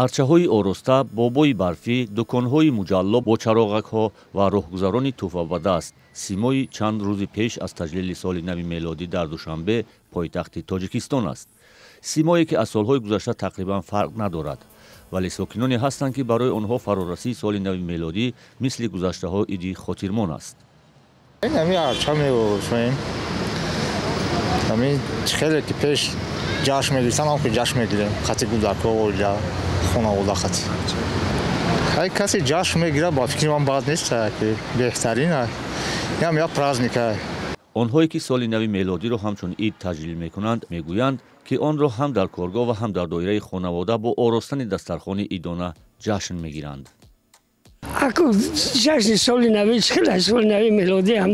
Арчаҳои ороста, бобои барфӣ, дуконҳои муҷалло бо чароғакҳо ва роҳгузарони тӯҳфа ба даст симои чанд рӯзи пеш аз таҷлили соли нави мелодӣ дар Душанбе, пойтахти Тоҷикистон аст. Симое, ки аз солҳои гузашта тақрибан фарқ надорад, вале сокиноне ҳастанд, ки барои онҳо фарорасии соли нави мелодӣ мисли гузаштаҳо иди хотирмон аст. Ҳамин арча меоросем, ҳамин хеле ки пеш ҷашн мегирифтан, ҳам ки ҷашн мегирем, хати кӯдакҳо, оила, хонавода хати. Ҳай, касе ҷашн мегирад, ба фикри ман, бад нест, ки беҳтарин ям як праздник. Онҳое, ки соли нави мелодиро ҳамчун ид таҷлил мекунанд, мегӯянд, ки онро ҳам дар коргоҳ ва ҳам дар доираи хонавода бо оростани дастархони идона ҷашн мегиранд. Аку ҷашни соли нави хеле, соли нави мелодӣ ҳам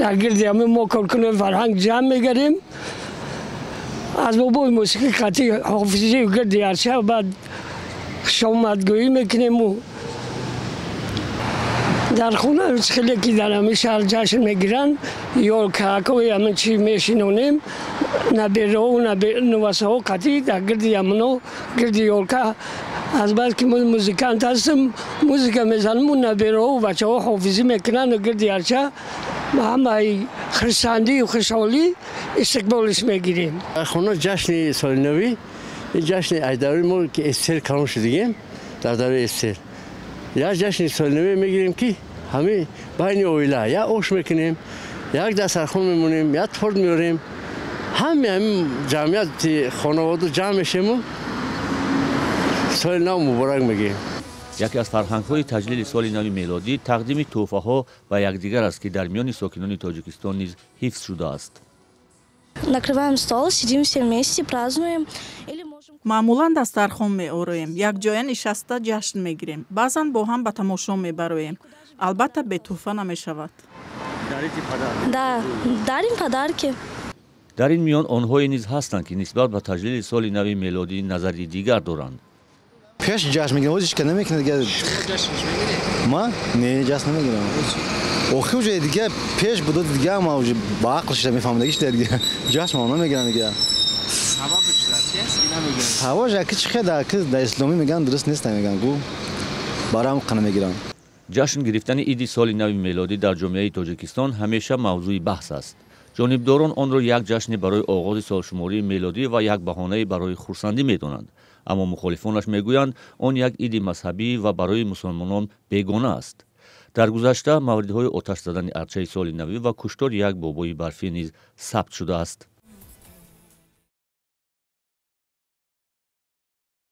дар гирди ҳама мо коркунои фарҳанг ҷамъ мегардем, асбобои мусиқӣ қатӣ, ҳофизии гирди арча, баъд хушомадгӯӣ мекунему дар хона хеле ки дар ҳамин шаҳр ҷашн мегиранд, ёлкаҳои ҳамин чи мешинонем, набераҳо, нувасаҳо қатӣ дар гирди ҳамино, гирди ёлка. Аз бас ки мо музикант ҳастем, музика мезанем, набераҳо, бачаҳо ҳофизӣ мекунанд, гирди арча ҳамаи хурсандию хушҳолӣ истиқболиш мегирем. Хона ҷашни соли навӣ, ҷашни аз давраи мо ки СССР калон шудагем, дар давраи СССР як ҷашни соли навӣ мегирем, ки ҳамин байни оила як ош мекунем, як дастархон мемонем, як торт меорем, ҳами ҳамин ҷамъияти хонавода ҷамъ мешему соли нав муборак мегӯем. Яке аз фарҳангҳои таҷлили соли нави мелодӣ тақдими тӯҳфаҳо ба якдигар аст, ки дар миёни сокинони Тоҷикистон низ ҳифз шудааст. Накрываем стол, сидим все вместе, празднуем. Или можем. Маъмулан дастархон меороем, якҷоя нишаста ҷашн мегирем, баъзан бо ҳам ба тамошо мебароем. Албатта, бетӯҳфа намешавад. Да, дарим подарки. Дар ин миён онҳое низ ҳастанд, ки нисбат ба таҷлили соли нави мелодӣ назари дигар доранд. Пеш ҷашн мегирам, ҳозир ҳеч ка намекунад дигар. Ма не, ҷашн намегирам охи, уже дига пеш буд, дига ма уже ба ақл шида мефаҳмам, дига дига ҷашн ма намегирам дига. Сабабаш аки чи хел ки дар исломӣ мегӯянд, дуруст нест мегӯянд, гу барам қана мегирам. Ҷашн гирифтани иди соли нави мелодӣ дар ҷомеаи Тоҷикистон ҳамеша мавзӯи баҳс аст. Ҷонибдорон онро як ҷашне барои оғози солшумории мелодӣ ва як баҳонае барои хурсандӣ медонанд, аммо мухолифонаш мегӯянд, он як иди мазҳабӣ ва барои мусулмонон бегона аст. Дар гузашта мавридҳои оташ задани арчаи соли навӣ ва куштори як бобои барфӣ низ сабт шудааст.